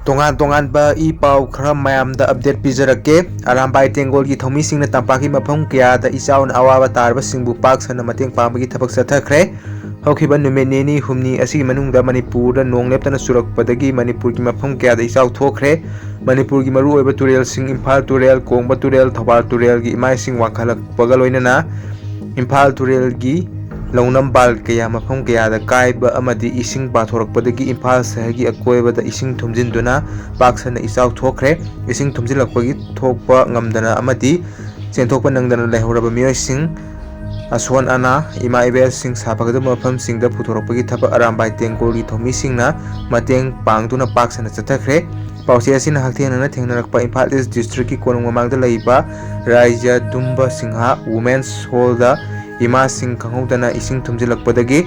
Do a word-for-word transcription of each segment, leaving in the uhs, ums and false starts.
ꯇꯣꯉꯥꯟ ꯇꯣꯉꯥꯟꯕ ꯏ ꯄꯥꯎ ꯈꯔ ꯃꯌꯥꯝꯗ ꯑꯞꯗꯦꯠ ꯄꯤꯖꯔꯛꯀꯦ꯫ ꯑꯔꯥꯝꯕꯥꯏ ꯇꯦꯡꯒꯣꯜꯒꯤ ꯊꯧꯃꯤꯁꯤꯡꯅ ꯇꯝꯄꯥꯛꯀꯤ ꯃꯐꯝ ꯀꯌꯥꯗ ꯏꯆꯥꯎꯅ ꯑꯋꯥꯕ ꯇꯥꯔꯕꯁꯤꯡꯕꯨ ꯄꯥꯛ ꯁꯟꯅ ꯃꯇꯦꯡ ꯄꯥꯡꯕꯒꯤ ꯊꯕꯛ ꯆꯠꯊꯈ꯭ꯔꯦ꯫ ꯍꯧꯈꯤꯕ ꯅꯨꯃꯤꯠ ꯅꯤꯅꯤ ꯍꯨꯝꯅꯤ ꯑꯁꯤꯒꯤ ꯃꯅꯨꯡꯗ ꯃꯅꯤꯄꯨꯔꯗ ꯅꯣꯡ ꯂꯦꯞꯇꯅ ꯆꯨꯔꯛꯄꯗꯒꯤ ꯃꯅꯤꯄꯨꯔꯒꯤ ꯃꯐꯝ ꯀꯌꯥꯗ ꯏꯆꯥꯎ ꯊꯣꯛꯈ꯭ꯔꯦ꯫ ꯃꯅꯤꯄꯨꯔꯒꯤ ꯃꯔꯨꯑꯣꯏꯕ ꯇꯨꯔꯦꯜꯁꯤꯡ ꯏꯝꯐꯥꯜ ꯇꯨꯔꯦꯜ, ꯀꯣꯡꯕ ꯇꯨꯔꯦꯜ, ꯊꯧꯕꯥꯜ ꯇꯨꯔꯦꯜꯒꯤ ꯏꯃꯥꯏꯁꯤꯡ ꯋꯥꯡꯈꯠꯂꯛꯄꯒ ꯂꯣꯏꯅꯅ ꯏꯝꯐꯥꯜ ꯇꯨꯔꯦꯜꯒꯤ ꯂꯧꯅꯝꯕꯥꯜ ꯀꯌꯥ ꯃꯐꯝ ꯀꯌꯥꯗ ꯀꯥꯏꯕ ꯑꯃꯗꯤ ꯏꯁꯤꯡ ꯄꯥꯊꯣꯔꯛꯄꯗꯒꯤ ꯏꯝꯐꯥꯜ ꯁꯍꯔꯒꯤ ꯑꯀꯣꯏꯕꯗ ꯏꯁꯤꯡ ꯊꯨꯝꯖꯤꯟꯗꯨꯅ ꯄꯥꯛ ꯁꯟꯅ ꯏꯆꯥꯎ ꯊꯣꯛꯈ꯭ꯔꯦ꯫ ꯏꯁꯤꯡ ꯊꯨꯝꯖꯤꯜꯂꯛꯄꯒꯤ ꯊꯣꯛꯄ ꯉꯝꯗꯅ ꯑꯃꯗꯤ ꯆꯦꯟꯊꯣꯛꯄ ꯅꯪꯗꯅ ꯂꯩꯍꯧꯔꯕ ꯃꯤꯑꯣꯏꯁꯤꯡ, ꯑꯁꯣꯟ ꯑꯅꯥ, ꯏꯃꯥ ꯏꯕꯦꯜꯁꯤꯡ ꯁꯥ ꯐꯒꯗꯕ ꯃꯐꯝꯁꯤꯡꯗ ꯄꯨꯊꯣꯔꯛꯄꯒꯤ ꯊꯕꯛ ꯑꯔꯥꯝꯕꯥꯏ ꯇꯦꯡꯒꯣꯜꯒꯤ ꯊꯧꯃꯤꯁꯤꯡꯅ ꯃꯇꯦꯡ ꯄꯥꯡꯗꯨꯅ ꯄꯥꯛ ꯁꯟꯅ ꯆꯠꯊꯈ꯭ꯔꯦ꯫ ꯄꯥꯎꯆꯦ ꯑꯁꯤꯅ ꯍꯛꯊꯦꯡꯅꯅ ꯊꯦꯡꯅꯔꯛꯄ ꯏꯝꯐꯥꯜ ꯏꯁ ꯗꯤꯁꯇ꯭ꯔꯤꯛꯀꯤ ꯀꯣꯅꯨꯡ ꯃꯃꯥꯡꯗ ꯂꯩꯕ ꯔꯥꯏꯖ ꯗꯨꯝꯕ ꯁꯤꯡꯍ ꯋꯨꯃꯦꯟꯁ ꯍꯣꯜꯗ ꯏꯃꯥꯁꯤꯡ ꯈꯪꯍꯧꯗꯅ ꯏꯁꯤꯡ ꯊꯨꯝꯖꯤꯜꯂꯛꯄꯗꯒꯤ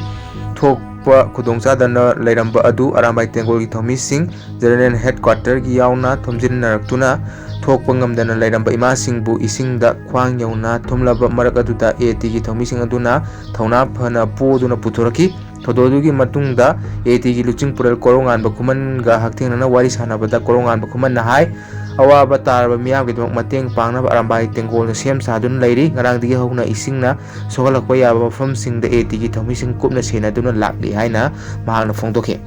ꯊꯣꯛꯄ ꯈꯨꯗꯣꯡꯆꯥꯗꯅ ꯂꯩꯔꯝꯕ ꯑꯗꯨ ꯑꯔꯥꯝꯕꯥꯏ ꯇꯦꯡꯒꯣꯜꯒꯤ ꯊꯧꯃꯤꯁꯤꯡ, ꯖꯦꯅꯔꯦꯜ ꯍꯦꯗꯀ꯭ꯋꯥꯇꯔꯒꯤ ꯌꯥꯎꯅ ꯊꯨꯝꯖꯤꯟꯅꯔꯛꯇꯨꯅ ꯊꯣꯛꯄ ꯉꯝꯗꯅ ꯂꯩꯔꯝꯕ ꯏꯃꯥꯁꯤꯡꯕꯨ ꯏꯁꯤꯡꯗ ꯈ꯭ꯋꯥꯡ ꯌꯧꯅ ꯊꯨꯝꯂꯕ ꯃꯔꯛ ꯑꯗꯨꯗ ꯑꯦ ꯇꯤꯒꯤ ꯊꯧꯃꯤꯁꯤꯡ ꯑꯗꯨꯅ ꯊꯧꯅꯥ ꯐꯅ ꯄꯣꯗꯨꯅ ꯄꯨꯊꯣꯔꯛꯈꯤ꯫ ꯊꯧꯗꯣꯛ ꯑꯗꯨꯒꯤ ꯃꯇꯨꯡꯗ ꯑꯦ ꯇꯤꯒꯤ ꯂꯨꯆꯤꯡ ꯄꯨꯔꯦꯜ ꯀꯣꯔꯧꯉꯥꯟꯕ ꯈꯨꯃꯟꯒ ꯍꯛꯊꯦꯡꯅꯅ ꯋꯥꯔꯤ ꯁꯥꯟꯅꯕꯗ ꯀꯣꯔꯧꯉꯥꯟꯕ ꯈꯨꯃꯟꯅ ꯍꯥꯏ, ꯑꯋꯥꯕ ꯇꯥꯔꯕ ꯃꯤꯌꯥꯝꯒꯤꯗꯃꯛ ꯃꯇꯦꯡ ꯄꯥꯡꯅꯕ ꯑꯔꯥꯝꯕꯥꯏ ꯇꯦꯡꯒꯣꯜꯅ ꯁꯦꯝ ꯁꯥꯗꯨꯅ ꯂꯩꯔꯤ꯫ ꯉꯔꯥꯡꯗꯒꯤ ꯍꯧꯅ ꯏꯁꯤꯡꯅ ꯁꯣꯛꯍꯜꯂꯛꯄ ꯌꯥꯕ ꯃꯐꯝꯁꯤꯡꯗ ꯑꯦ ꯇꯤꯒꯤ ꯊꯧꯃꯤꯁꯤꯡ ꯀꯨꯞꯅ ꯁꯦꯟꯅꯗꯨꯅ ꯂꯥꯛꯂꯤ ꯍꯥꯏꯅ ꯃꯍꯥꯛꯅ ꯐꯣꯡꯗꯣꯛꯈꯤ꯫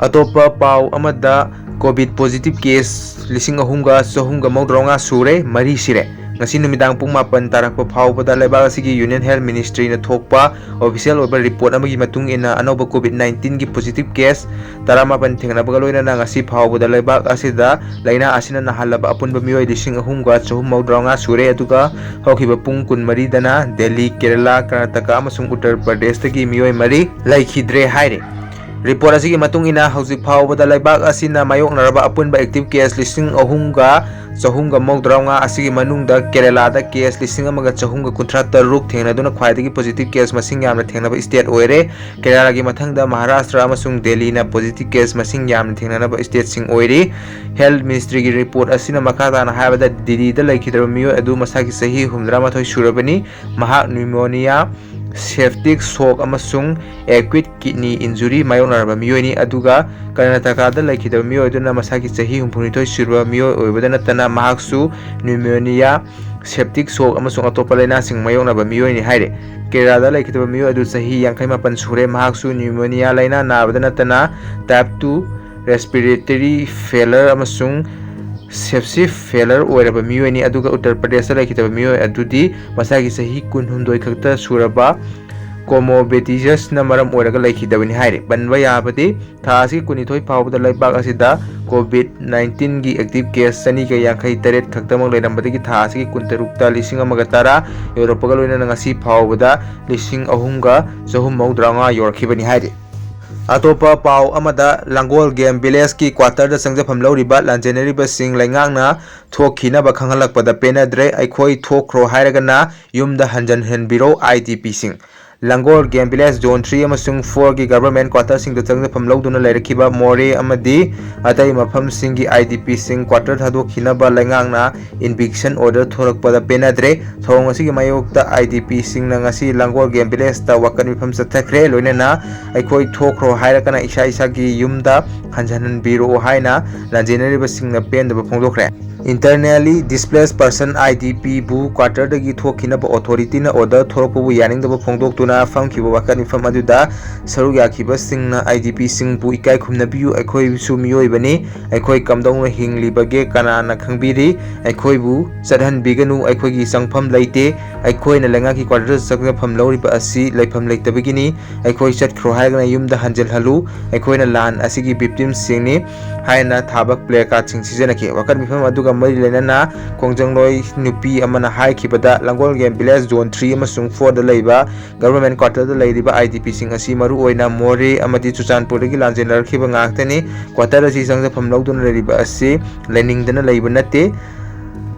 ꯑꯇꯣꯞꯄ ꯄꯥꯎ ꯑꯃꯗ, ꯀꯣꯚꯤꯗ ꯄꯣꯖꯤꯇꯤꯚ ꯀꯦꯁ ꯂꯤꯁꯤꯡ ꯑꯍꯨꯝꯒ ꯆꯍꯨꯝꯒ ꯃꯧꯗ꯭ꯔꯥꯃꯉꯥ ꯁꯨꯔꯦ, ꯃꯔꯤ ꯁꯤꯔꯦ꯫ ꯉꯁꯤ ꯅꯨꯃꯤꯗꯥꯡ ꯄꯨꯡ ꯃꯥꯄꯟ ꯇꯥꯔꯛꯄ ꯐꯥꯎꯕꯗ ꯂꯩꯕꯥꯛ ꯑꯁꯤꯒꯤ ꯌꯨꯅꯤꯌꯟ ꯍꯦꯜꯊ ꯃꯤꯅꯤꯁꯇ꯭ꯔꯤꯅ ꯊꯣꯛꯄ ꯑꯣꯐꯤꯁꯤꯌꯦꯜ ꯑꯣꯏꯕ ꯔꯤꯄꯣꯔꯠ ꯑꯃꯒꯤ ꯃꯇꯨꯡ ꯏꯟꯅ, ꯑꯅꯧꯕ ꯀꯣꯚꯤꯗ ꯅꯥꯏꯟꯇꯤꯟꯒꯤ ꯄꯣꯖꯤꯇꯤꯚ ꯀꯦꯁ ꯇꯔꯥꯃꯥꯄꯟ ꯊꯦꯡꯅꯕꯒ ꯂꯣꯏꯅꯅ ꯉꯁꯤ ꯐꯥꯎꯕꯗ ꯂꯩꯕꯥꯛ ꯑꯁꯤꯗ ꯂꯥꯏꯅꯥ ꯑꯁꯤꯅ ꯅꯥꯍꯜꯂꯕ ꯑꯄꯨꯟꯕ ꯃꯤꯑꯣꯏ ꯂꯤꯁꯤꯡ ꯑꯍꯨꯝꯒ ꯆꯍꯨꯝ ꯃꯧꯗ꯭ꯔꯥꯃꯉꯥ ꯁꯨꯔꯦ꯫ ꯑꯗꯨꯒ ꯍꯧꯈꯤꯕ ꯄꯨꯡ ꯀꯨꯟꯃꯔꯤꯗꯅ ꯗꯦꯜꯂꯤ, ꯀꯦꯔꯂꯥ, ꯀꯔꯅꯥꯇꯀꯥ ꯑꯃꯁꯨꯡ ꯎꯠꯇꯔ ꯄ꯭ꯔꯗꯦꯁꯇꯒꯤ ꯃꯤꯑꯣꯏ ꯃꯔꯤ ꯂꯩꯈꯤꯗ꯭ꯔꯦ ꯍꯥꯏꯔꯤ꯫ ꯔꯤꯄꯣꯔꯠ ꯑꯁꯤꯒꯤ ꯃꯇꯨꯡ ꯏꯟꯅ, ꯍꯧꯖꯤꯛ ꯐꯥꯎꯕꯗ ꯂꯩꯕꯥꯛ ꯑꯁꯤꯅ ꯃꯥꯌꯣꯛꯅꯔꯕ ꯑꯄꯨꯟꯕ ꯑꯦꯛꯇꯤꯚ ꯀꯦꯁ ꯂꯤꯁꯤꯡ ꯑꯍꯨꯝꯒ ꯆꯍꯨꯝꯒ ꯃꯧꯗ꯭ꯔꯥꯃꯉꯥ ꯑꯁꯤꯒꯤ ꯃꯅꯨꯡꯗ ꯀꯦꯔꯂꯥꯗ ꯀꯦꯁ ꯂꯤꯁꯤꯡ ꯑꯃꯒ ꯆꯍꯨꯝꯒ ꯀꯨꯟꯊ꯭ꯔꯥ ꯇꯔꯨꯛ ꯊꯦꯡꯅꯗꯨꯅ ꯈ꯭ꯋꯥꯏꯗꯒꯤ ꯄꯣꯖꯤꯇꯤꯚ ꯀꯦꯁ ꯃꯁꯤꯡ ꯌꯥꯝꯅ ꯊꯦꯡꯅꯕ ꯁ꯭ꯇꯦꯠ ꯑꯣꯏꯔꯦ꯫ ꯀꯦꯔꯂꯥꯒꯤ ꯃꯊꯪꯗ ꯃꯍꯥꯔꯥꯁꯇ꯭ꯔ ꯑꯃꯁꯨꯡ ꯗꯦꯜꯂꯤꯅ ꯄꯣꯖꯤꯇꯤꯚ ꯀꯦꯁ ꯃꯁꯤꯡ ꯌꯥꯝꯅ ꯊꯦꯡꯅꯅꯕ ꯁ꯭ꯇꯦꯠꯁꯤꯡ ꯑꯣꯏꯔꯤ꯫ ꯍꯦꯜꯊ ꯃꯤꯅꯤꯁꯇ꯭ꯔꯤꯒꯤ ꯔꯤꯄꯣꯔꯠ ꯑꯁꯤꯅ ꯃꯈꯥ ꯇꯥꯅ ꯍꯥꯏꯔꯕꯗ, ꯗꯤꯜꯂꯤꯗ ꯂꯩꯈꯤꯗ꯭ꯔꯕ ꯃꯤꯑꯣꯏ ꯑꯗꯨ ꯃꯁꯥꯒꯤ ꯆꯍꯤ ꯍꯨꯝꯗ꯭ꯔꯥ ꯃꯥꯊꯣꯏ ꯁꯨꯔꯕꯅꯤ꯫ ꯃꯍꯥꯛ ꯅ꯭ꯌꯨꯃꯣꯅꯤꯌꯥ septic shock ꯑꯃꯁꯨꯡ acute kidney injury ꯃꯥꯌꯣꯛꯅꯔꯕ ꯃꯤꯑꯣꯏꯅꯤ꯫ ꯑꯗꯨꯒ ꯀꯔꯅꯥꯇꯀꯥꯗ ꯂꯩꯈꯤꯗꯕ ꯃꯤꯑꯣꯏ ꯑꯗꯨꯅ ꯃꯁꯥꯒꯤ ꯆꯍꯤ ꯍꯨꯝꯐꯨꯅꯤꯊꯣꯏ ꯁꯨꯔꯕ ꯃꯤꯑꯣꯏ ꯑꯣꯏꯕꯗ ꯅꯠꯇꯅ ꯃꯍꯥꯛꯁꯨ pneumonia, septic shock ꯑꯃꯁꯨꯡ ꯑꯇꯣꯞꯄ ꯂꯥꯏꯅꯥꯁꯤꯡ ꯃꯥꯌꯣꯛꯅꯕ ꯃꯤꯑꯣꯏꯅꯤ ꯍꯥꯏꯔꯤ꯫ ꯀꯦꯔꯂꯥꯗ ꯂꯩꯈꯤꯗꯕ ꯃꯤꯑꯣꯏ ꯑꯗꯨ ꯆꯍꯤ ꯌꯥꯡꯈꯩ ꯃꯥꯄꯟ ꯁꯨꯔꯦ꯫ ꯃꯍꯥꯛꯁꯨ pneumonia ꯂꯥꯏꯅꯥ ꯅꯥꯕꯗ ꯅꯠꯇꯅ type two respiratory failure ꯑꯃꯁꯨꯡ sepsis failure ꯑꯣꯏꯔꯕ ꯃꯤꯑꯣꯏꯅꯤ꯫ ꯑꯗꯨꯒ ꯎꯠꯇꯔ ꯄ꯭ꯔꯗꯦꯁꯇ ꯂꯩꯈꯤꯗꯕ ꯃꯤꯑꯣꯏ ꯑꯗꯨꯗꯤ ꯃꯁꯥꯒꯤ ꯆꯍꯤ ꯀꯨꯟꯍꯨꯝꯗꯣꯏ ꯈꯛꯇ ꯁꯨꯔꯕ comorbidities ꯅ ꯃꯔꯝ ꯑꯣꯏꯔꯒ ꯂꯩꯈꯤꯗꯕꯅꯤ ꯍꯥꯏꯔꯤ꯫ ꯄꯟꯕ ꯌꯥꯕꯗꯤ, ꯊꯥ ꯑꯁꯤꯒꯤ ꯀꯨꯟꯅꯤꯊꯣꯏ ꯐꯥꯎꯕꯗ ꯂꯩꯕꯥꯛ ꯑꯁꯤꯗ COVID nineteen ꯒꯤ active case ꯆꯅꯤꯒ ꯌꯥꯡꯈꯩ ꯇꯔꯦꯠ ꯈꯛꯇꯃꯛ ꯂꯩꯔꯝꯕꯗꯒꯤ ꯊꯥ ꯑꯁꯤꯒꯤ ꯀꯨꯟꯇꯔꯨꯛꯇ ꯂꯤꯁꯤꯡ ꯑꯃꯒ ꯇꯔꯥ ꯌꯧꯔꯛꯄꯒ ꯂꯣꯏꯅꯅ ꯉꯁꯤ ꯐꯥꯎꯕꯗ ꯂꯤꯁꯤꯡ ꯑꯍꯨꯝꯒ ꯆꯍꯨꯝ ꯃꯧꯗ꯭ꯔꯥ ꯃꯉꯥ ꯌꯧꯔꯛꯈꯤꯕꯅꯤ ꯍꯥꯏꯔꯤ꯫ ꯑꯇꯣꯞꯄ ꯄꯥꯎ ꯑꯃꯗ, ꯂꯥꯡꯒꯣꯜ ꯒꯦꯝ ꯚꯤꯂꯦꯖꯀꯤ ꯀ꯭ꯋꯥꯇꯔꯗ ꯆꯪꯖꯐꯝ ꯂꯧꯔꯤꯕ ꯂꯥꯟꯖꯦꯟꯅꯔꯤꯕꯁꯤꯡ ꯂꯩꯉꯥꯛꯅ ꯊꯣꯛꯈꯤꯅꯕ ꯈꯪꯍꯜꯂꯛꯄꯗ ꯄꯦꯟꯅꯗ꯭ꯔꯦ, ꯑꯩꯈꯣꯏ ꯊꯣꯛꯈ꯭ꯔꯣ ꯍꯥꯏꯔꯒꯅ ꯌꯨꯝꯗ ꯍꯟꯖꯤꯟꯍꯟꯕꯤꯔꯣ, IDPꯁꯤꯡ꯫ ꯂꯥꯡꯒꯣꯜ ꯒꯦꯝ ꯚꯤꯂꯦꯖ ꯖꯣꯟ ꯊ꯭ꯔꯤ ꯑꯃꯁꯨꯡ ꯐꯣꯔꯒꯤ ꯒꯚꯔꯟꯃꯦꯟꯠ ꯀ꯭ꯋꯥꯇꯔꯁꯤꯡꯗ ꯆꯪꯖꯐꯝ ꯂꯧꯗꯨꯅ ꯂꯩꯔꯛꯈꯤꯕ ꯃꯣꯔꯦ ꯑꯃꯗꯤ ꯑꯇꯩ ꯃꯐꯝꯁꯤꯡꯒꯤ IDPꯁꯤꯡ ꯀ꯭ꯋꯥꯇꯔ ꯊꯥꯗꯣꯛꯈꯤꯅꯕ ꯂꯩꯉꯥꯛꯅ ꯏꯟꯚꯤꯛꯁꯟ ꯑꯣꯔꯗꯔ ꯊꯣꯔꯛꯄꯗ ꯄꯦꯟꯅꯗ꯭ꯔꯦ꯫ ꯊꯧꯑꯣꯡ ꯑꯁꯤꯒꯤ ꯃꯥꯌꯣꯛꯇ IDPꯁꯤꯡꯅ ꯉꯁꯤ ꯂꯥꯡꯒꯣꯜ ꯒꯦꯝ ꯚꯤꯂꯦꯖꯇ ꯋꯥꯀꯠ ꯃꯤꯐꯝ ꯆꯠꯊꯈ꯭ꯔꯦ꯫ ꯂꯣꯏꯅꯅ ꯑꯩꯈꯣꯏ ꯊꯣꯛꯈ꯭ꯔꯣ ꯍꯥꯏꯔꯒꯅ ꯏꯁꯥ ꯏꯁꯥꯒꯤ ꯌꯨꯝꯗ ꯍꯟꯖꯤꯟꯍꯟꯕꯤꯔꯛꯑꯣ ꯍꯥꯏꯅ ꯂꯥꯟꯖꯦꯟꯅꯔꯤꯕꯁꯤꯡꯅ ꯄꯦꯟꯗꯕ ꯐꯣꯡꯗꯣꯛꯈ꯭ꯔꯦ꯫ Internally Displaced Person, IDPꯕꯨ ꯀ꯭ꯋꯥꯇꯔꯗꯒꯤ ꯊꯣꯛꯈꯤꯅꯕ ꯑꯣꯊꯣꯔꯤꯇꯤꯅ ꯑꯣꯔꯗꯔ ꯊꯣꯔꯛꯄꯕꯨ ꯌꯥꯅꯤꯡꯗꯕ ꯐꯣꯡꯗꯣꯛꯇꯨꯅ ꯐꯝꯈꯤꯕ ꯋꯥꯀꯠ ꯃꯤꯐꯝ ꯑꯗꯨꯗ ꯁꯔꯨꯛ ꯌꯥꯈꯤꯕꯁꯤꯡꯅ IDPꯁꯤꯡꯕꯨ ꯏꯀꯥꯏ ꯈꯨꯝꯅꯕꯤꯌꯨ, ꯑꯩꯈꯣꯏꯁꯨ ꯃꯤꯑꯣꯏꯕꯅꯤ, ꯑꯩꯈꯣꯏ ꯀꯝꯗꯧꯅ ꯍꯤꯡꯂꯤꯕꯒꯦ ꯀꯅꯥꯅ ꯈꯪꯕꯤꯔꯤ? ꯑꯩꯈꯣꯏꯕꯨ ꯆꯠꯍꯟꯕꯤꯒꯅꯨ, ꯑꯩꯈꯣꯏꯒꯤ ꯆꯪꯐꯝ ꯂꯩꯇꯦ, ꯑꯩꯈꯣꯏꯅ ꯂꯩꯉꯥꯛꯀꯤ ꯀ꯭ꯋꯥꯇꯔꯗ ꯆꯪꯖꯐꯝ ꯂꯧꯔꯤꯕ ꯑꯁꯤ ꯂꯩꯐꯝ ꯂꯩꯇꯕꯒꯤꯅꯤ, ꯑꯩꯈꯣꯏ ꯆꯠꯈ꯭ꯔꯣ ꯍꯥꯏꯔꯒꯅ ꯌꯨꯝꯗ ꯍꯟꯖꯤꯜꯍꯜꯂꯨ, ꯑꯩꯈꯣꯏꯅ ꯂꯥꯟ ꯑꯁꯤꯒꯤ ꯚꯤꯛꯇꯤꯝꯁꯤꯡꯅꯤ ꯍꯥꯏꯅ ꯊꯥꯕ ꯄ꯭ꯂꯦ ꯀꯥꯔꯗꯁꯤꯡ ꯁꯤꯖꯤꯟꯅꯈꯤ꯫ ꯋꯥꯀꯠ ꯃꯤꯐꯝ ꯑꯗꯨꯒ ꯃꯔꯤ ꯂꯩꯅꯅ ꯈꯣꯡꯖꯪꯂꯣꯏ ꯅꯨꯄꯤ ꯑꯃꯅ ꯍꯥꯏꯈꯤꯕꯗ, ꯂꯥꯡꯒꯣꯜ ꯒꯦꯝ ꯚꯤꯂꯦꯖ ꯖꯣꯟ ꯊ꯭ꯔꯤ ꯑꯃꯁꯨꯡ ꯐꯣꯔꯗ ꯂꯩꯕ ꯒꯚꯔꯟꯃꯦꯟꯠ ꯀ꯭ꯋꯥꯇꯔꯗ ꯂꯩꯔꯤꯕ IDPꯁꯤꯡ ꯑꯁꯤ ꯃꯔꯨꯑꯣꯏꯅ ꯃꯣꯔꯦ ꯑꯃꯗꯤ ꯆꯨꯔꯆꯥꯟꯄꯨꯔꯗꯒꯤ ꯂꯥꯟꯖꯦꯟꯅꯔꯛꯈꯤꯕ ꯉꯥꯛꯇꯅꯤ꯫ ꯀ꯭ꯋꯥꯇꯔ ꯑꯁꯤ ꯆꯪꯖꯐꯝ ꯂꯧꯗꯨꯅ ꯂꯩꯔꯤꯕ ꯑꯁꯤ ꯂꯩꯅꯤꯡꯗꯅ ꯂꯩꯕ ꯅꯠꯇꯦ꯫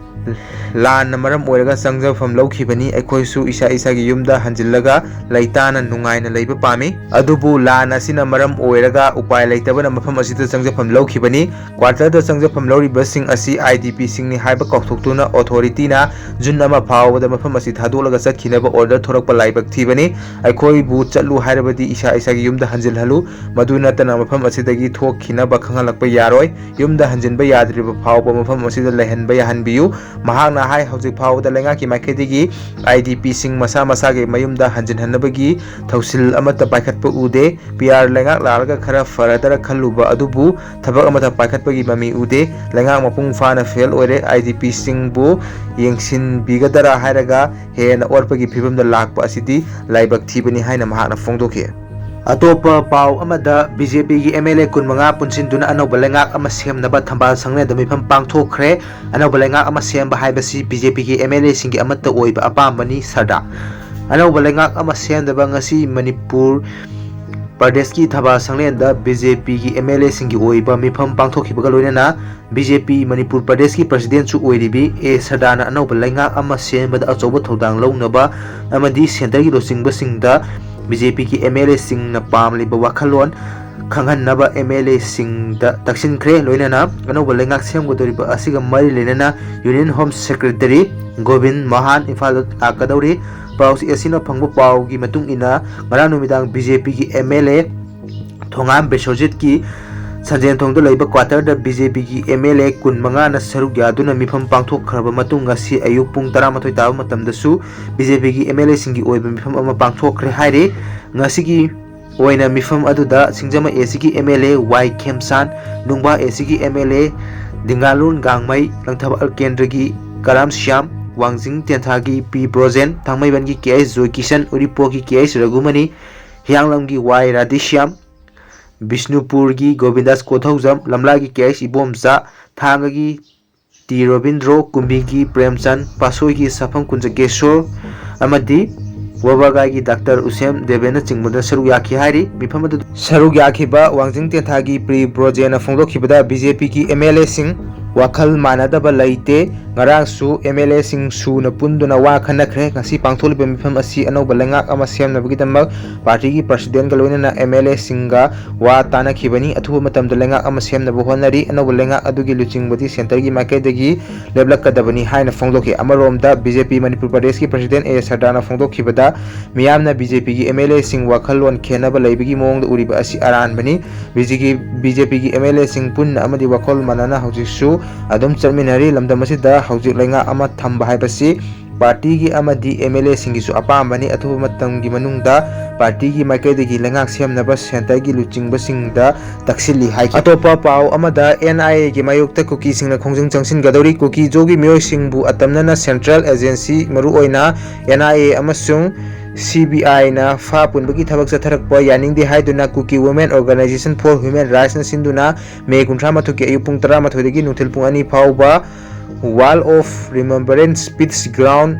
ꯂꯥꯟꯅ ꯃꯔꯝ ꯑꯣꯏꯔꯒ ꯆꯪꯖꯐꯝ ꯂꯧꯈꯤꯕꯅꯤ꯫ ꯑꯩꯈꯣꯏꯁꯨ ꯏꯁꯥ ꯏꯁꯥꯒꯤ ꯌꯨꯝꯗ ꯍꯟꯖꯤꯜꯂꯒ ꯂꯩꯇꯥꯅ ꯅꯨꯡꯉꯥꯏꯅ ꯂꯩꯕ ꯄꯥꯝꯃꯤ꯫ ꯑꯗꯨꯕꯨ ꯂꯥꯟ ꯑꯁꯤꯅ ꯃꯔꯝ ꯑꯣꯏꯔꯒ ꯎꯄꯥꯏ ꯂꯩꯇꯕꯅ ꯃꯐꯝ ꯑꯁꯤꯗ ꯆꯪꯖꯐꯝ ꯂꯧꯈꯤꯕꯅꯤ꯫ ꯀ꯭ꯋꯥꯇꯔꯗ ꯆꯪꯖꯐꯝ ꯂꯧꯔꯤꯕꯁꯤꯡ ꯑꯁꯤ ꯑꯥꯏ ꯗꯤ ꯄꯤꯁꯤꯡꯅꯤ ꯍꯥꯏꯕ ꯀꯥꯎꯊꯣꯛꯇꯨꯅ ꯑꯣꯊꯣꯔꯤꯇꯤꯅ ꯖꯨꯟ ꯑꯃ ꯐꯥꯎꯕꯗ ꯃꯐꯝ ꯑꯁꯤ ꯊꯥꯗꯣꯛꯂꯒ ꯆꯠꯈꯤꯅꯕ ꯑꯣꯔꯗꯔ ꯊꯣꯔꯛꯄ ꯂꯥꯏꯕꯛ ꯊꯤꯕꯅꯤ꯫ ꯑꯩꯈꯣꯏꯕꯨ ꯆꯠꯂꯨ ꯍꯥꯏꯔꯕꯗꯤ ꯏꯁꯥ ꯏꯁꯥꯒꯤ ꯌꯨꯝꯗ ꯍꯟꯖꯤꯜꯍꯜꯂꯨ꯫ ꯃꯗꯨ ꯅꯠꯇꯅ ꯃꯐꯝ ꯑꯁꯤꯗꯒꯤ ꯊꯣꯛꯈꯤꯅꯕ ꯈꯪꯍꯜꯂꯛꯄ ꯌꯥꯔꯣꯏ꯫ ꯌꯨꯝꯗ ꯍꯟꯖꯤꯟꯕ ꯌꯥꯗ꯭ꯔꯤꯕ ꯐꯥꯎꯕ ꯃꯐꯝ ꯑꯁꯤꯗ ꯂꯩꯍꯟꯕ ꯌꯥꯍꯟꯕꯤꯌꯨ꯫ ꯃꯍꯥꯛꯅ ꯍꯥꯏ, ꯍꯧꯖꯤꯛ ꯐꯥꯎꯕꯗ ꯂꯩꯉꯥꯛꯀꯤ ꯃꯥꯏꯀꯩꯗꯒꯤ ꯑꯥꯏ ꯗꯤ ꯄꯤꯁꯤꯡ ꯃꯁꯥ ꯃꯁꯥꯒꯤ ꯃꯌꯨꯝꯗ ꯍꯟꯖꯤꯟꯍꯟꯅꯕꯒꯤ ꯊꯧꯁꯤꯜ ꯑꯃꯠꯇ ꯄꯥꯏꯈꯠꯄ ꯎꯗꯦ꯫ ꯄꯤ ꯑꯥꯔ ꯂꯩꯉꯥꯛ ꯂꯥꯛꯂꯒ ꯈꯔ ꯐꯔꯗ꯭ꯔꯥ ꯈꯜꯂꯨꯕ ꯑꯗꯨꯕꯨ ꯊꯕꯛ ꯑꯃꯠꯇ ꯄꯥꯏꯈꯠꯄꯒꯤ ꯃꯃꯤ ꯎꯗꯦ꯫ ꯂꯩꯉꯥꯛ ꯃꯄꯨꯡ ꯐꯥꯅ ꯐꯦꯜ ꯑꯣꯏꯔꯦ꯫ ꯑꯥꯏ ꯗꯤ ꯄꯤꯁꯤꯡꯕꯨ ꯌꯦꯡꯁꯤꯟꯕꯤꯒꯗ꯭ꯔꯥ ꯍꯥꯏꯔꯒ ꯍꯦꯟꯅ ꯑꯣꯠꯄꯒꯤ ꯐꯤꯕꯝꯗ ꯂꯥꯛꯄ ꯑꯁꯤꯗꯤ ꯂꯥꯏꯕꯛ ꯊꯤꯕꯅꯤ ꯍꯥꯏꯅ ꯃꯍꯥꯛꯅ ꯐꯣꯡꯗꯣꯛꯈꯤ꯫ ꯑꯇꯣꯞꯄ ꯄꯥꯎ ꯑꯃꯗ, ꯕꯤ ꯖꯦ ꯄꯤꯒꯤ ꯑꯦꯝ ꯑꯦꯜ ꯑꯦ ꯀꯨꯟꯃꯉꯥ ꯄꯨꯟꯁꯤꯟꯗꯨꯅ ꯑꯅꯧꯕ ꯂꯩꯉꯥꯛ ꯑꯃ ꯁꯦꯝꯅꯕ ꯊꯝꯕꯥꯜ ꯁꯪꯂꯦꯟꯗ ꯃꯤꯐꯝ ꯄꯥꯡꯊꯣꯛꯈ꯭ꯔꯦ꯫ ꯑꯅꯧꯕ ꯂꯩꯉꯥꯛ ꯑꯃ ꯁꯦꯝꯕ ꯍꯥꯏꯕꯁꯤ ꯕꯤ ꯖꯦ ꯄꯤꯒꯤ ꯑꯦꯝ ꯑꯦꯜ ꯑꯦꯁꯤꯡꯒꯤ ꯑꯃꯠꯇ ꯑꯣꯏꯕ ꯑꯄꯥꯝꯕꯅꯤ, ꯁꯔꯗꯥ꯫ ꯑꯅꯧꯕ ꯂꯩꯉꯥꯛ ꯑꯃ ꯁꯦꯝꯅꯕ ꯉꯁꯤ ꯃꯅꯤꯄꯨꯔ ꯄ꯭ꯔꯗꯦꯁꯀꯤ ꯊꯝꯕꯥꯜ ꯁꯪꯂꯦꯟꯗ ꯕꯤ ꯖꯦ ꯄꯤꯒꯤ ꯑꯦꯝ ꯑꯦꯜ ꯑꯦꯁꯤꯡꯒꯤ ꯑꯣꯏꯕ ꯃꯤꯐꯝ ꯄꯥꯡꯊꯣꯛꯈꯤꯕꯒ ꯂꯣꯏꯅꯅ ꯕꯤ ꯖꯦ ꯄꯤ ꯃꯅꯤꯄꯨꯔ ꯄ꯭ꯔꯗꯦꯁꯀꯤ ꯄ꯭ꯔꯁꯤꯗꯦꯟꯁꯨ ꯑꯣꯏꯔꯤꯕꯤ ꯑꯦ ꯁꯔꯗꯥꯅ ꯑꯅꯧꯕ ꯂꯩꯉꯥꯛ ꯑꯃ ꯁꯦꯝꯕꯗ ꯑꯆꯧꯕ ꯊꯧꯗꯥꯡ ꯂꯧꯅꯕ ꯑꯃꯗꯤ ꯁꯦꯟꯇꯔꯒꯤ ꯂꯨꯆꯤꯡꯕꯁꯤꯡꯗ ꯕꯤ ꯖꯦ ꯄꯤꯒꯤ ꯑꯦꯝ ꯑꯦꯜ ꯑꯦꯁꯤꯡꯅ ꯄꯥꯝꯂꯤꯕ ꯋꯥꯈꯜꯂꯣꯟ ꯈꯪꯍꯟꯅꯕ ꯑꯦꯝ ꯑꯦꯜ ꯑꯦꯁꯤꯡꯗ ꯇꯛꯁꯤꯟꯈ꯭ꯔꯦ꯫ ꯂꯣꯏꯅꯅ ꯑꯅꯧꯕ ꯂꯩꯉꯥꯛ ꯁꯦꯝꯒꯗꯧꯔꯤꯕ ꯑꯁꯤꯒ ꯃꯔꯤ ꯂꯩꯅꯅ union home secretary Gobin Mohan ꯏꯝꯐꯥꯜꯗ ꯂꯥꯛꯀꯗꯧꯔꯤ꯫ ꯄꯥꯎ ꯆꯦ ꯑꯁꯤꯅ ꯐꯪꯕ ꯄꯥꯎꯒꯤ ꯃꯇꯨꯡ ꯏꯟꯅ, ꯉꯔꯥꯡ ꯅꯨꯃꯤꯗꯥꯡ ꯕꯤ ꯖꯦ ꯄꯤꯒꯤ ꯑꯦꯝ ꯑꯦꯜ ꯑꯦ ꯊꯣꯉꯥꯝ ꯕꯤꯁ꯭ꯋꯖꯤꯠꯀꯤ ꯁꯟꯖꯦꯟꯊꯣꯡꯗ ꯂꯩꯕ ꯀ꯭ꯋꯥꯇꯔꯗ ꯕꯤ ꯖꯦ ꯄꯤꯒꯤ ꯑꯦꯝ ꯑꯦꯜ ꯑꯦ ꯀꯨꯟꯃꯉꯥꯅ ꯁꯔꯨꯛ ꯌꯥꯗꯨꯅ ꯃꯤꯐꯝ ꯄꯥꯡꯊꯣꯛꯈ꯭ꯔꯕ ꯃꯇꯨꯡ, ꯉꯁꯤ ꯑꯌꯨꯛ ꯄꯨꯡ ꯇꯔꯥꯃꯥꯊꯣꯏ ꯇꯥꯕ ꯃꯇꯝꯗꯁꯨ ꯕꯤ ꯖꯦ ꯄꯤꯒꯤ ꯑꯦꯝ ꯑꯦꯜ ꯑꯦꯁꯤꯡꯒꯤ ꯑꯣꯏꯕ ꯃꯤꯐꯝ ꯑꯃ ꯄꯥꯡꯊꯣꯛꯈ꯭ꯔꯦ ꯍꯥꯏꯔꯤ꯫ ꯉꯁꯤꯒꯤ ꯑꯣꯏꯅ ꯃꯤꯐꯝ ꯑꯗꯨꯗ ꯁꯤꯡꯖꯃꯩ ꯑꯦ ꯁꯤꯒꯤ ꯑꯦꯝ ꯑꯦꯜ ꯑꯦ ꯋꯥꯏ ꯈꯦꯝꯁꯥꯟ, ꯅꯨꯡꯕꯥ ꯑꯦ ꯁꯤꯒꯤ ꯑꯦꯝ ꯑꯦꯜ ꯑꯦ ꯗꯤꯡꯒꯥꯂꯨꯟ ꯒꯥꯡꯃꯩ, ꯂꯪꯊꯕꯥꯜ ꯀꯦꯟꯗ꯭ꯔꯒꯤ ꯀꯔꯥꯝ ꯁ꯭ꯌꯥꯝ, ꯋꯥꯡꯖꯤꯡ ꯇꯦꯟꯊꯥꯒꯤ ꯄꯤ ꯕ꯭ꯔꯣꯖꯦꯟ, ꯊꯥꯡꯃꯩꯕꯟꯒꯤ ꯀꯦ ꯑꯩꯆ ꯖꯣꯏꯀꯤꯁꯟ, ꯎꯔꯤꯄꯣꯛꯀꯤ ꯀꯦ ꯑꯩꯆ ꯔꯘꯨꯃꯅꯤ, ꯍꯤꯌꯥꯡꯂꯝꯒꯤ ꯋꯥꯏ ꯔꯥꯙꯦꯁ꯭ꯌꯥꯝ, ꯕꯤꯁꯅꯨꯄꯨꯔꯒꯤ ꯒꯣꯕꯤꯟꯗꯥꯁ ꯀꯣꯊꯧꯖꯝ, ꯂꯝꯂꯥꯏꯒꯤ ꯀꯦ ꯑꯩꯆ ꯏꯕꯣꯝꯆꯥ, ꯊꯥꯡꯒꯒꯤ ꯇꯤ ꯔꯣꯕꯤꯟꯗ꯭ꯔꯣ, ꯀꯨꯝꯕꯤꯒꯤ ꯄ꯭ꯔꯦꯝꯆꯟ, ꯄꯥꯠꯁꯣꯏꯒꯤ ꯁꯥꯐꯝ ꯀꯨꯟꯖꯀꯦꯁꯣꯔ ꯑꯃꯗꯤ ꯋꯥꯕꯒꯥꯏꯒꯤ ꯗꯥꯛꯇꯔ ꯎꯁꯦꯝ ꯗꯦꯕꯦꯅꯆꯤꯡꯕꯗ ꯁꯔꯨꯛ ꯌꯥꯈꯤ ꯍꯥꯏꯔꯤ꯫ ꯃꯤꯐꯝ ꯑꯗꯨꯗ ꯁꯔꯨꯛ ꯌꯥꯈꯤꯕ ꯋꯥꯡꯖꯤꯡ ꯇꯦꯟꯊꯥꯒꯤ ꯄ꯭ꯔꯤ ꯕ꯭ꯔꯣꯖꯦꯟꯅ ꯐꯣꯡꯗꯣꯛꯈꯤꯕꯗ, ꯕꯤ ꯖꯦ ꯄꯤꯒꯤ ꯑꯦꯝ ꯑꯦꯜ ꯑꯦꯁꯤꯡ ꯋꯥꯈꯜ ꯃꯥꯟꯅꯗꯕ ꯂꯩꯇꯦ, ꯉꯔꯥꯡꯁꯨ MLAꯁꯤꯡ ꯁꯨꯅ ꯄꯨꯟꯗꯨꯅ ꯋꯥ ꯈꯟꯅꯈ꯭ꯔꯦ꯫ ꯉꯁꯤ ꯄꯥꯡꯊꯣꯛꯂꯤꯕ ꯃꯤꯐꯝ ꯑꯁꯤ ꯑꯅꯧꯕ ꯂꯩꯉꯥꯛ ꯑꯃ ꯁꯦꯝꯅꯕꯒꯤꯗꯃꯛ ꯄꯥꯔꯇꯤꯒꯤ ꯄ꯭ꯔꯁꯤꯗꯦꯟꯒ ꯂꯣꯏꯅꯅ MLAꯁꯤꯡꯒ ꯋꯥ ꯇꯥꯟꯅꯈꯤꯕꯅꯤ꯫ ꯑꯊꯨꯕ ꯃꯇꯝꯗ ꯂꯩꯉꯥꯛ ꯑꯃ ꯁꯦꯝꯅꯕ ꯍꯣꯠꯅꯔꯤ꯫ ꯑꯅꯧꯕ ꯂꯩꯉꯥꯛ ꯑꯗꯨꯒꯤ ꯂꯨꯆꯤꯡꯕꯗꯤ ꯁꯦꯟꯇꯔꯒꯤ ꯃꯥꯏꯀꯩꯗꯒꯤ ꯂꯦꯞꯂꯛꯀꯗꯕꯅꯤ ꯍꯥꯏꯅ ꯐꯣꯡꯗꯣꯛꯈꯤ꯫ ꯑꯃꯔꯣꯝꯗ BJP ꯃꯅꯤꯄꯨꯔ ꯄ꯭ꯔꯗꯦꯁꯀꯤ ꯄ꯭ꯔꯁꯤꯗꯦꯟ ꯑꯦ ꯁꯔꯗꯥꯅ ꯐꯣꯡꯗꯣꯛꯈꯤꯕꯗ, ꯃꯤꯌꯥꯝꯅ BJPꯒꯤ MLAꯁꯤꯡ ꯋꯥꯈꯜꯂꯣꯟ ꯈꯦꯟꯅꯕ ꯂꯩꯕꯒꯤ ꯃꯑꯣꯡꯗ ꯎꯔꯤꯕ ꯑꯁꯤ ꯑꯔꯥꯟꯕꯅꯤ꯫ BJPꯒꯤ, BJPꯒꯤ MLAꯁꯤꯡ ꯄꯨꯟꯅ ꯑꯃꯗꯤ ꯋꯥꯈꯜ ꯃꯥꯟꯅꯅ ꯍꯧꯖꯤꯛꯁꯨ ꯑꯗꯨꯝ ꯆꯠꯃꯤꯟꯅꯔꯤ꯫ ꯂꯝꯗꯝ ꯑꯁꯤꯗ ꯍꯧꯖꯤꯛ ꯂꯩꯉꯥꯛ ꯑꯃ ꯊꯝꯕ ꯍꯥꯏꯕꯁꯤ ꯄꯥꯔꯇꯤꯒꯤ ꯑꯃꯗꯤ MLAꯁꯤꯡꯒꯤꯁꯨ ꯑꯄꯥꯝꯕꯅꯤ꯫ ꯑꯊꯨꯕ ꯃꯇꯝꯒꯤ ꯃꯅꯨꯡꯗ ꯄꯥꯔꯇꯤꯒꯤ ꯃꯥꯏꯀꯩꯗꯒꯤ ꯂꯩꯉꯥꯛ ꯁꯦꯝꯅꯕ ꯁꯦꯟꯇꯔꯒꯤ ꯂꯨꯆꯤꯡꯕꯁꯤꯡꯗ ꯇꯛꯁꯤꯜꯂꯤ ꯍꯥꯏꯈꯤ꯫ ꯑꯇꯣꯞꯄ ꯄꯥꯎ ꯑꯃꯗ, NIAꯒꯤ ꯃꯥꯌꯣꯛꯇ ꯀꯨꯀꯤꯁꯤꯡꯅ ꯈꯣꯡꯖꯪ ꯆꯪꯁꯤꯟꯒꯗꯧꯔꯤ꯫ ꯀꯨꯀꯤ ꯖꯣꯒꯤ ꯃꯤꯑꯣꯏꯁꯤꯡꯕꯨ ꯑꯇꯝꯅꯅ ꯁꯦꯟꯇ꯭ꯔꯦꯜ ꯑꯦꯖꯦꯟꯁꯤ, ꯃꯔꯨꯑꯣꯏꯅ NIA ꯑꯃꯁꯨꯡ CBIꯅ ꯐꯥ ꯄꯨꯟꯕꯒꯤ ꯊꯕꯛ ꯆꯠꯊꯔꯛꯄ ꯌꯥꯅꯤꯡꯗꯦ ꯍꯥꯏꯗꯨꯅ Kuki Women Organization for Human Rightsꯅ ꯁꯤꯟꯗꯨꯅ ꯃꯦ ꯀꯨꯟꯊ꯭ꯔꯥ ꯃꯥꯊꯣꯏꯗꯒꯤ ꯑꯌꯨꯛ ꯄꯨꯡ ꯇꯔꯥꯃꯥꯊꯣꯏꯗꯒꯤ ꯅꯨꯡꯊꯤꯜ ꯄꯨꯡ ꯑꯅꯤ ꯐꯥꯎꯕ Wall of Remembrance Peace Ground,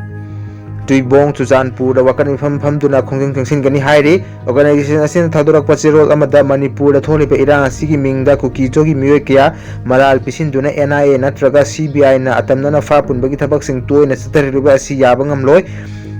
ꯇꯨꯏꯕꯣꯡ, ꯆꯨꯔꯆꯥꯟꯄꯨꯔꯗ ꯋꯥꯀꯠ ꯃꯤꯐꯝ ꯐꯝꯗꯨꯅ ꯈꯣꯡꯖꯪ ꯆꯪꯁꯤꯟꯒꯅꯤ ꯍꯥꯏꯔꯤ꯫ Organization ꯑꯁꯤꯅ ꯊꯥꯗꯣꯔꯛꯄ ꯆꯦꯔꯣꯜ ꯑꯃꯗ ꯃꯅꯤꯄꯨꯔꯗ ꯊꯣꯛꯂꯤꯕ ꯏꯔꯥꯡ ꯑꯁꯤꯒꯤ ꯃꯤꯡꯗ ꯀꯨꯀꯤ ꯖꯣꯒꯤ ꯃꯤꯑꯣꯏ ꯀꯌꯥ ꯃꯔꯥꯜ ꯄꯤꯁꯤꯟꯗꯨꯅ NIA ꯅꯠꯇ꯭ꯔꯒ CBIꯅ ꯑꯇꯝꯅꯅ ꯐꯥ ꯄꯨꯟꯕꯒꯤ ꯊꯕꯛꯁꯤꯡ ꯇꯣꯏꯅ ꯆꯠꯊꯔꯤꯕ ꯑꯁꯤ ꯌꯥꯕ ꯉꯝꯂꯣꯏ꯫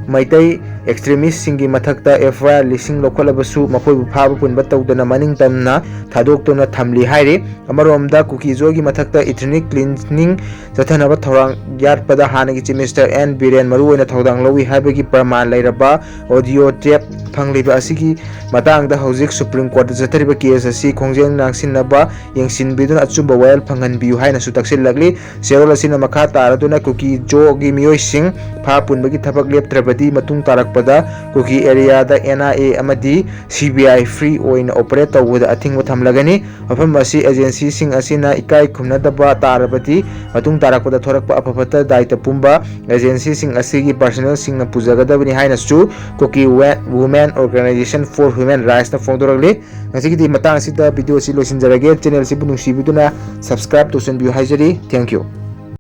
ꯃꯩꯇꯩ extremistꯁꯤꯡꯒꯤ ꯃꯊꯛꯇ FIR ꯂꯤꯁꯤꯡ ꯂꯧꯈꯠꯂꯕꯁꯨ ꯃꯈꯣꯏꯕꯨ ꯐꯥꯕ ꯄꯨꯟꯕ ꯇꯧꯗꯅ ꯃꯅꯤꯡ ꯇꯝꯅ ꯊꯥꯗꯣꯛꯇꯨꯅ ꯊꯝꯂꯤ ꯍꯥꯏꯔꯤ꯫ ꯑꯃꯔꯣꯝꯗ ꯀꯨꯀꯤ ꯖꯣꯒꯤ ꯃꯊꯛꯇ ethnic cleansing ꯆꯠꯊꯅꯕ ꯊꯧꯔꯥꯡ ꯌꯥꯠꯄꯗ ꯍꯥꯟꯅꯒꯤ Chief Minister N ꯕꯤꯔꯦꯟ ꯃꯔꯨꯑꯣꯏꯅ ꯊꯧꯗꯥꯡ ꯂꯧꯏ ꯍꯥꯏꯕꯒꯤ ꯄ꯭ꯔꯃꯥꯟ ꯂꯩꯔꯕ audio tape ꯐꯪꯂꯤꯕ ꯑꯁꯤꯒꯤ ꯃꯇꯥꯡꯗ ꯍꯧꯖꯤꯛ Supreme Courtꯇ ꯆꯠꯊꯔꯤꯕ case ꯑꯁꯤ ꯈꯣꯡꯖꯦꯜ ꯉꯥꯡꯁꯤꯟꯅꯕ ꯌꯦꯡꯁꯤꯟꯕꯤꯗꯨꯅ ꯑꯆꯨꯝꯕ ꯋꯥꯌꯦꯜ ꯐꯪꯍꯟꯕꯤꯌꯨ ꯍꯥꯏꯅꯁꯨ ꯇꯛꯁꯤꯜꯂꯛꯂꯤ꯫ ꯆꯦꯔꯣꯜ ꯑꯁꯤꯅ ꯃꯈꯥ ꯇꯥꯔꯗꯨꯅ ꯀꯨꯀꯤ ꯖꯣꯒꯤ ꯃꯤꯑꯣꯏꯁꯤꯡ ꯐꯥ ꯄꯨꯟꯕꯒꯤ ꯊꯕꯛ ꯂꯦꯞꯇ꯭ꯔꯕꯗꯤ ꯃꯇꯨꯡ ꯇꯥꯔꯛꯄꯗ ꯀꯨꯀꯤ areaꯗ NIA ꯑꯃꯗꯤ CBI free ꯑꯣꯏꯅ operate ꯇꯧꯕꯗ ꯑꯊꯤꯡꯕ ꯊꯝꯂꯒꯅꯤ꯫ ꯃꯐꯝ ꯑꯁꯤ agencyꯁꯤꯡ ꯑꯁꯤꯅ ꯏꯀꯥꯏ ꯈꯨꯝꯅꯗꯕ ꯇꯥꯔꯕꯗꯤ ꯃꯇꯨꯡ ꯇꯥꯔꯛꯄꯗ ꯊꯣꯔꯛꯄ ꯑꯐ ꯐꯠꯇ ꯗꯥꯏꯇ ꯄꯨꯝꯕ agencyꯁꯤꯡ ꯑꯁꯤꯒꯤ personnelꯁꯤꯡꯅ ꯄꯨꯖꯒꯗꯕꯅꯤ ꯍꯥꯏꯅꯁꯨ Kuki Women Organization for Human Rightsꯅ ꯐꯣꯡꯗꯣꯔꯛꯂꯤ꯫ ꯉꯁꯤꯒꯤꯗꯤ ꯃꯇꯥꯡ ꯑꯁꯤꯗ video ꯑꯁꯤ ꯂꯣꯏꯁꯤꯟꯖꯔꯒꯦ꯫ Channelꯁꯤꯕꯨ ꯅꯨꯡꯁꯤꯕꯤꯗꯨꯅ subscribe ꯇꯧꯁꯤꯟꯕꯤꯌꯨ ꯍꯥꯏꯖꯔꯤ꯫ Thank you꯫